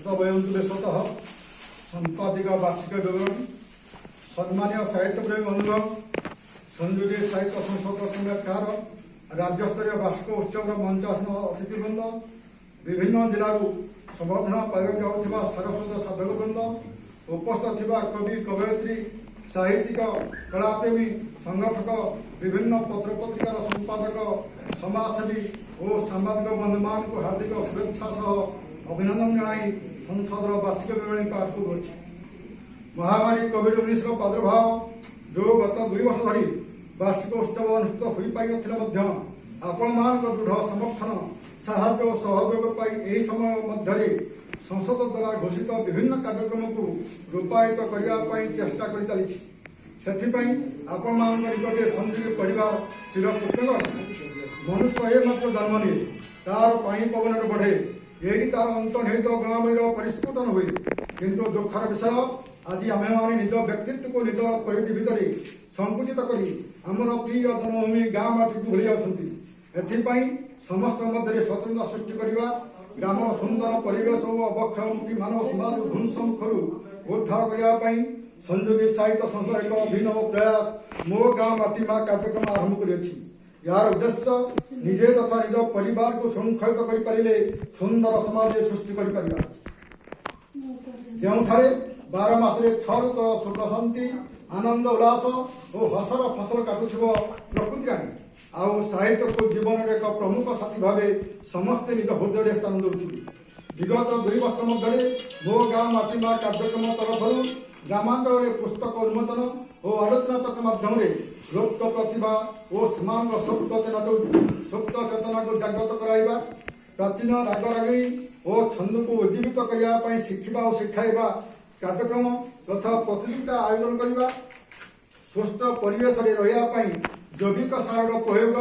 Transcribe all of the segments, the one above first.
ବୟନ୍ତୁ ବିଶ୍ୱତଃ। ସମ୍ପାଦିକା ବାର୍ଷିକ ବିବରଣୀ। ସମ୍ମାନୀୟ ସାହିତ୍ୟପ୍ରେମୀ ବନ୍ଧୁଗଣ, ସଂଯୋଗୀ ସାହିତ୍ୟ ସଂସଦ ସଂରକ୍ଷାର ରାଜ୍ୟସ୍ତରୀୟ ବାର୍ଷିକ ଉତ୍ସବର ମଞ୍ଚାସୀନ ଅତିଥିବୃନ୍ଦ, ବିଭିନ୍ନ ଜିଲ୍ଲାରୁ ସମ୍ବର୍ଦ୍ଧନା ପାଇବାକୁ ଯାଉଥିବା ସାରସ୍ୱତ ସାଧକବୃନ୍ଦ, ଉପସ୍ଥିତ ଥିବା କବି, କବୟିତ୍ରୀ, ସାହିତ୍ୟିକ, କଳାପ୍ରେମୀ, ସଂଗଠକ, ବିଭିନ୍ନ ପତ୍ରପତ୍ରିକାର ସମ୍ପାଦକ, ସମାଜସେବୀ ଓ ସାମ୍ବାଦିକ ବନ୍ଧୁମାନଙ୍କୁ ହାର୍ଦ୍ଦିକ ଶୁଭେଚ୍ଛା ସହ ଅଭିନନ୍ଦନ ଜଣାଇ ସଂସଦର ବାର୍ଷିକ ବିବରଣୀ ପାଠ କରୁଅଛି। ମହାମାରୀ କୋଭିଡ-19ର ପ୍ରାଦୁର୍ଭାବ ଯୋଗୁଁ ଗତ 2 ବର୍ଷ ଧରି ବାର୍ଷିକ ଉତ୍ସବ ଅନୁଷ୍ଠିତ ହୋଇପାରିନଥିଲେ ମଧ୍ୟ ଆପଣମାନଙ୍କ ଦୃଢ଼ ସମର୍ଥନ, ସାହାଯ୍ୟ ଓ ସହଯୋଗ ପାଇ ଏହି ସମୟ ମଧ୍ୟରେ ସଂସଦ ଦ୍ୱାରା ଘୋଷିତ ବିଭିନ୍ନ କାର୍ଯ୍ୟକ୍ରମକୁ ରୂପାୟିତ କରିବା ପାଇଁ ଚେଷ୍ଟା କରିଚାଲିଛି। ସେଥିପାଇଁ ଆପଣମାନଙ୍କ ନିକଟରେ ସଂଯୋଗୀ ପରିବାର ଚିରକୃତଜ୍ଞ ଅଟେ। ମନୁଷ୍ୟ ଏ ମାତ୍ର ଜନ୍ମ ନିଏ, ତାର ପାଣି ପବନରେ ବଢ଼େ। ଏଇଠି ତାର ଅନ୍ତର୍ନିହିତ ଗୁଣାବଳୀର ପରିସ୍ଫୁଟନ ହୁଏ। କିନ୍ତୁ ଦୁଃଖର ବିଷୟ, ଆଜି ଆମ୍ଭେମାନେ ନିଜ ବ୍ୟକ୍ତିତ୍ୱକୁ ନିଜର ପରିଧି ଭିତରେ ସଂକୁଚିତ କରି ଆମର ପ୍ରିୟ ଜନ୍ମଭୂମି ଗାଁ ମାଟିକୁ ଭୁଲି ଯାଉଛନ୍ତି। ଏଥିପାଇଁ ସମସ୍ତଙ୍କ ମଧ୍ୟରେ ସଚେତନତା ସୃଷ୍ଟି କରିବା, ଗ୍ରାମର ସୁନ୍ଦର ପରିବେଶ ଓ ଅବକ୍ଷୟମୁଖୀ ମାନବ ସମାଜକୁ ଧ୍ୱଂସ ମୁଖରୁ ଉଦ୍ଧାର କରିବା ପାଇଁ ସଂଯୋଗୀ ସାହିତ୍ୟ ସଂସ୍ଥାର ଏକ ଅଭିନବ ପ୍ରୟାସ ମୋ ଗାଁ ମାଟି ମା କାର୍ଯ୍ୟକ୍ରମ ଆରମ୍ଭ କରିଅଛି। ଏହାର ଉଦ୍ଦେଶ୍ୟ, ନିଜେ ତଥା ନିଜ ପରିବାରକୁ ଶୃଙ୍ଖଳିତ କରିପାରିଲେ ସୁନ୍ଦର ସମାଜ ସୃଷ୍ଟି କରିପାରିବା, ଯେଉଁଠାରେ 12 ମାସରେ ଛଅ ଋତୁର ସୁଖ, ଶାନ୍ତି, ଆନନ୍ଦ, ଉଲ୍ଲାସ ଓ ହସର ଫସଲ କାଟୁଥିବ ପ୍ରକୃତି ରାଣୀ। ଆଉ ସାହିତ୍ୟକୁ ଜୀବନର ଏକ ପ୍ରମୁଖ ସାଥୀ ଭାବେ ସମସ୍ତେ ନିଜ ହୃଦୟରେ ସ୍ଥାନ ଦେଉଥିବେ। ବିଗତ 2 ବର୍ଷ ମଧ୍ୟରେ ମୋ ଗାଁ ମାଟି ମା କାର୍ଯ୍ୟକ୍ରମ ତରଫରୁ ଗ୍ରାମାଞ୍ଚଳରେ ପୁସ୍ତକ ଉନ୍ମୋଚନ ଓ ଆଲୋଚନା ଚକ୍ର ମାଧ୍ୟମରେ ଲୁପ୍ତ ପ୍ରତିଭା ଓ ସେମାନଙ୍କ ସୁପ୍ତ ଚେତନାକୁ ଜାଗ୍ରତ କରାଇବା, ପ୍ରାଚୀନ ରାଗରାଗିଣୀ ଓ ଛନ୍ଦକୁ ଉଜ୍ଜୀବିତ କରିବା ପାଇଁ ଶିଖିବା ଓ ଶିଖାଇବା କାର୍ଯ୍ୟକ୍ରମ ତଥା ପ୍ରତିଯୋଗିତା ଆୟୋଜନ କରିବା, ସୁସ୍ଥ ପରିବେଶରେ ରହିବା ପାଇଁ ଜୈବିକ ସାରର ପ୍ରୟୋଗ,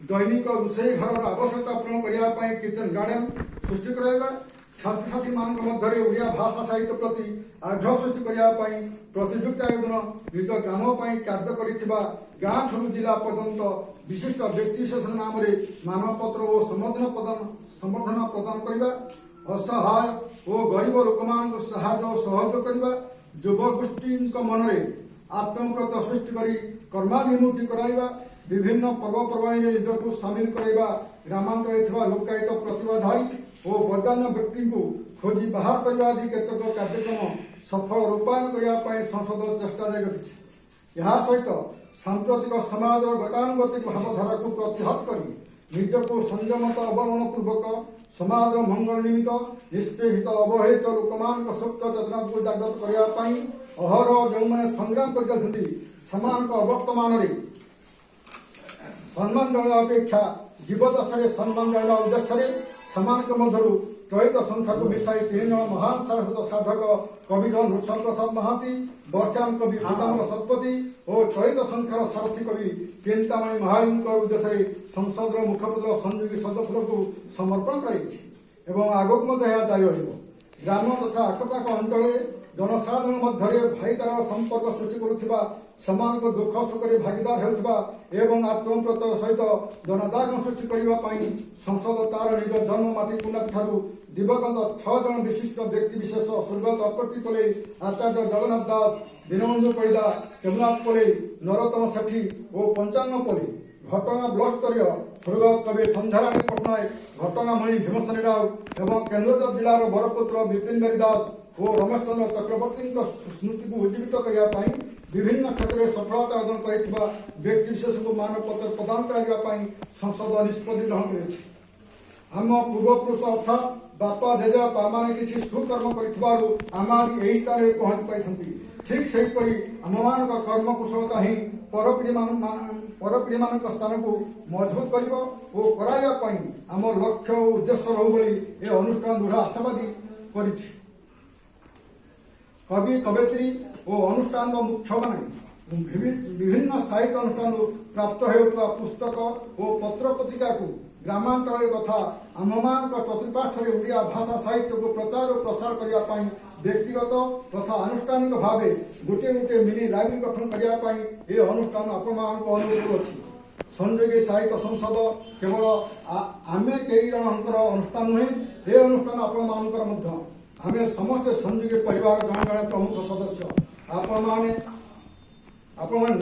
ଦୈନିକ ରୋଷେଇ ଘରର ଆବଶ୍ୟକତା ପୂରଣ କରିବା ପାଇଁ କିଚେନ୍ ଗାର୍ଡେନ ସୃଷ୍ଟି କରାଇବା, ଛାତ୍ରଛାତ୍ରୀମାନଙ୍କ ମଧ୍ୟରେ ଓଡ଼ିଆ ଭାଷା ସାହିତ୍ୟ ପ୍ରତି ଆଗ୍ରହ ସୃଷ୍ଟି କରିବା ପାଇଁ ପ୍ରତିଯୋଗିତା ଆୟୋଜନ, ନିଜ ଗ୍ରାମ ପାଇଁ କାର୍ଯ୍ୟ କରିଥିବା ଗାଁ ଠାରୁ ଜିଲ୍ଲା ପର୍ଯ୍ୟନ୍ତ ବିଶିଷ୍ଟ ବ୍ୟକ୍ତିବିଶେଷ ନାମରେ ମାନପତ୍ର ଓ ସମ୍ବର୍ଦ୍ଧନା ପ୍ରଦାନ କରିବା, ଅସହାୟ ଓ ଗରିବ ଲୋକମାନଙ୍କୁ ସାହାଯ୍ୟ ଓ ସହଯୋଗ କରିବା, ଯୁବଗୋଷ୍ଠୀଙ୍କ ମନରେ ଆତ୍ମପ୍ରତ୍ୟୟ ସୃଷ୍ଟି କରି କର୍ମାଭିମୁଖୀ କରାଇବା, ବିଭିନ୍ନ ପର୍ବପର୍ବାଣୀରେ ନିଜକୁ ସାମିଲ କରାଇବା, ଗ୍ରାମାଞ୍ଚଳରେ ଥିବା ଲୁକ୍କାୟିତ ପ୍ରତିଭାଧାରୀ ଓ ବଦାନ୍ୟ ବ୍ୟକ୍ତିଙ୍କୁ ଖୋଜି ବାହାର କରିବା ଆଦି କେତେକ କାର୍ଯ୍ୟକ୍ରମ ସଫଳ ରୂପାୟନ କରିବା ପାଇଁ ସଂସଦ ଚେଷ୍ଟା ଜାରି ରଖିଛି। ଏହା ସହିତ ସାମ୍ପ୍ରତିକ ସମାଜର ଗତାନୁଗତିକ ଭାବଧାରାକୁ ପ୍ରତିହତ କରି ନିଜକୁ ସଂଯମତା ଅବଲମ୍ବନ ପୂର୍ବକ ସମାଜର ମଙ୍ଗଳ ନିମିତ୍ତ ନିଷ୍ପେଷିତ, ଅବହେଳିତ ଲୋକମାନଙ୍କ ସୁପ୍ତ ଚେତନାକୁ ଜାଗ୍ରତ କରିବା ପାଇଁ ଅହରହ ଯେଉଁମାନେ ସଂଗ୍ରାମ କରିଚାଲିଛନ୍ତି, ସେମାନଙ୍କ ଅବର୍ତ୍ତମାନରେ ସମ୍ମାନ ଜଣାଇବା ଅପେକ୍ଷା ଜୀବଦଶାରେ ସମ୍ମାନ ଜଣାଇବା ଉଦ୍ଦେଶ୍ୟରେ ସେମାନଙ୍କ ମଧ୍ୟରୁ ଚଳିତ ସଂଖ୍ୟାକୁ ମିଶାଇ ତିନି ଜଣ ମହାନ ସାରସ୍ୱତ ସାଧକ କବିଜନ ନୃସିଂହ ପ୍ରସାଦ ମହାନ୍ତି, ବର୍ଷିୟାନ କବି ପୀତାମ୍ବର ଶତପଥୀ ଓ ଚଳିତ ସଂଖ୍ୟାର ସାରଥୀ କବି ଚିନ୍ତାମଣି ମହାଳିଙ୍କ ଉଦ୍ଦେଶ୍ୟରେ ସଂସଦର ମୁଖପତ୍ର ସଂଯୋଗୀ ସଜଫୁଲକୁ ସମର୍ପଣ କରାଯାଇଛି ଏବଂ ଆଗକୁ ମଧ୍ୟ ଏହା ଜାରି ରହିବ। ଗ୍ରାମ ତଥା ଆଖପାଖ ଅଞ୍ଚଳରେ ଜନସାଧାରଣ ମଧ୍ୟରେ ଭାଇଚାରାର ସମ୍ପର୍କ ସୃଷ୍ଟି କରୁଥିବା, ସେମାନଙ୍କ ଦୁଃଖ ସୁଖରେ ଭାଗିଦାର ହେଉଥିବା ଏବଂ ଆତ୍ମପ୍ରତ୍ୟୟ ସହିତ ଜନଜାଗରଣ ସୃଷ୍ଟି କରିବା ପାଇଁ ସଂସଦ ତାର ନିଜ ଜନ୍ମ ମାଟି କୁଣ୍ଡାଠାରୁ ଦିବଂଗତ ଛଅ ଜଣ ବିଶିଷ୍ଟ ବ୍ୟକ୍ତି ବିଶେଷ ସ୍ୱର୍ଗତ ଅପର୍ତ୍ତି ପଲେଇ, ଆଚାର୍ଯ୍ୟ ଜଗନ୍ନାଥ ଦାସ, ଦୀନବନ୍ଧୁ ପଇଦା, ଯମୁନାଥ ପଲେଇ, ନରୋତ୍ତମ ସେଠୀ ଓ ପଞ୍ଚାନନ ପଲେଇ, ଘଟଗାଁ ବ୍ଲକ ସ୍ତରୀୟ ସ୍ୱର୍ଗତ କବି ସନ୍ଧ୍ୟାରାଣୀ ପଟ୍ଟନାୟକ, ଘଟଗାଁ ମଣି ଭୀମସେନ ରାଉତ ଏବଂ କେନ୍ଦୁଝର ଜିଲ୍ଲାର ବରପୁତ୍ର ବିପିନ ବିହାରୀ ଦାସ ଓ ରମେଶ ଚନ୍ଦ୍ର ଚକ୍ରବର୍ତ୍ତୀଙ୍କ ସ୍ମୃତିକୁ ଉଜ୍ଜୀବିତ କରିବା ପାଇଁ ବିଭିନ୍ନ କ୍ଷେତ୍ରରେ ସଫଳତା ଅର୍ଜନ କରିଥିବା ବ୍ୟକ୍ତିବିଶେଷଙ୍କୁ ମାନପତ୍ର ପ୍ରଦାନ କରାଯିବା ପାଇଁ ସଂସଦ ନିଷ୍ପତ୍ତି ଗ୍ରହଣ କରିଅଛି। ଆମ ପୂର୍ବପୁରୁଷ ଅର୍ଥାତ୍ ବାପା, ଜେଜେବାପା ମାନେ କିଛି ସୁକର୍ମ କରିଥିବାରୁ ଆମେ ଆଜି ଏହି ସ୍ଥାନରେ ପହଞ୍ଚି ପାରିଛନ୍ତି। ଠିକ୍ ସେହିପରି ଆମମାନଙ୍କ କର୍ମ କୁଶଳତା ହିଁ ପରପିଢ଼ିମାନଙ୍କ ସ୍ଥାନକୁ ମଜବୁତ କରିବ ଓ କରାଇବା ପାଇଁ ଆମ ଲକ୍ଷ୍ୟ ଓ ଉଦ୍ଦେଶ୍ୟ ରହୁ ବୋଲି ଏ ଅନୁଷ୍ଠାନ ଦୃଢ଼ ଆଶାବାଦୀ କରିଛି। କବି, କବୟିତ୍ରୀ ଓ ଅନୁଷ୍ଠାନର ମୁଖ୍ୟମାନେ ବିଭିନ୍ନ ସାହିତ୍ୟ ଅନୁଷ୍ଠାନରୁ ପ୍ରାପ୍ତ ହେଉଥିବା ପୁସ୍ତକ ଓ ପତ୍ରପତ୍ରିକାକୁ ଗ୍ରାମାଞ୍ଚଳରେ ତଥା ଆମ୍ଭମାନଙ୍କ ଚତୁଃପାର୍ଶ୍ୱରେ ଓଡ଼ିଆ ଭାଷା ସାହିତ୍ୟକୁ ପ୍ରଚାର ଓ ପ୍ରସାର କରିବା ପାଇଁ ବ୍ୟକ୍ତିଗତ ତଥା ଆନୁଷ୍ଠାନିକ ଭାବେ ଗୋଟିଏ ଗୋଟିଏ ମିନି ଲାଇବ୍ରେରୀ ଗଠନ କରିବା ପାଇଁ ଏ ଅନୁଷ୍ଠାନ ଆପଣମାନଙ୍କୁ ଅନୁରୋଧ କରୁଅଛି। ସଂଯୋଗୀ ସାହିତ୍ୟ ସଂସଦ କେବଳ ଆମେ କେଇ ଜଣଙ୍କର ଅନୁଷ୍ଠାନ ନୁହେଁ, ଏ ଅନୁଷ୍ଠାନ ଆପଣମାନଙ୍କର ମଧ୍ୟ। ଆମେ ସମସ୍ତେ ସଂଯୋଗୀ ପରିବାର ଜଣେ ଜଣେ ପ୍ରମୁଖ ସଦସ୍ୟ। ଆପଣମାନେ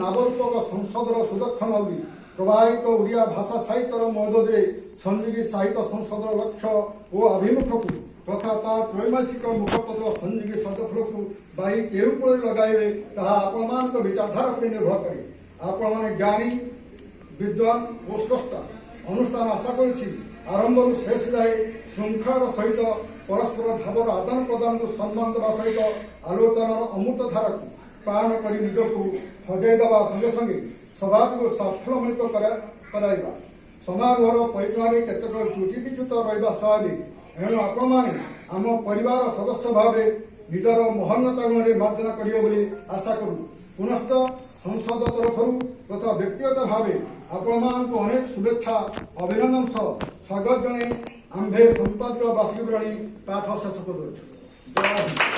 ନାବରୂପକ ସଂସଦର ସୁଦକ୍ଷ ନଦୀ। ପ୍ରବାହିତ ଓଡ଼ିଆ ଭାଷା ସାହିତ୍ୟର ମହୋଦଧିରେ ସଂଯୋଗୀ ସାହିତ୍ୟ ସଂସଦର ଲକ୍ଷ୍ୟ ଓ ଆଭିମୁଖ୍ୟକୁ ତଥା ତା ତ୍ରୈମାସିକ ମୁଖପତ୍ର ସଂଯୋଗୀ ସଦଫଳକୁ ବାହି କେଉଁ କୂଳରେ ଲଗାଇବେ, ତାହା ଆପଣମାନଙ୍କ ବିଚାରଧାରା ଉପରେ ନିର୍ଭର କରେ। ଆପଣମାନେ ଜ୍ଞାନୀ, ବିଦ୍ୱାନ ଓ ସ୍ରଷ୍ଟା। ଅନୁଷ୍ଠାନ ଆଶା କରୁଛି, ଆରମ୍ଭରୁ ଶେଷ ଯାଏ ଶୃଙ୍ଖଳାର ସହିତ ପରସ୍ପର ଭାବର ଆଦାନ ପ୍ରଦାନକୁ ସମ୍ମାନ ଦେବା ସହିତ ଆଲୋଚନାର ଅମୃତ ଧାରାକୁ ପାନ କରି ନିଜକୁ ହଜାଇ ଦେବା ସଙ୍ଗେ ସଙ୍ଗେ ସଭାଟିକୁ ସାଫଲ୍ୟମଣ୍ଡିତ କରାଇବା। ସମାରୋହର ପରିଚାଳନାରେ କେତେକ ତ୍ରୁଟି ବିଚ୍ୟୁତ ରହିବା ସ୍ୱାଭାବିକ। ଏଣୁ ଆପଣମାନେ ଆମ ପରିବାର ସଦସ୍ୟ ଭାବେ ନିଜର ମହନୀୟତା ଗୁଣରେ ମାର୍ଜନା କରିବେ ବୋଲି ଆଶା କରୁ। ପୁନଶ୍ଚ ସଂସଦ ତରଫରୁ ତଥା ବ୍ୟକ୍ତିଗତ ଭାବେ ଆପଣମାନଙ୍କୁ ଅନେକ ଶୁଭେଚ୍ଛା, ଅଭିନନ୍ଦନ ସହ ସ୍ୱାଗତ ଜଣାଇ ଆମ୍ଭେ ସମ୍ପାଦକ ବାର୍ଷିକ ବିବରଣୀ ପାଠ ଶେଷ କରୁଅଛୁ। ଜୟ ହିନ୍ଦ।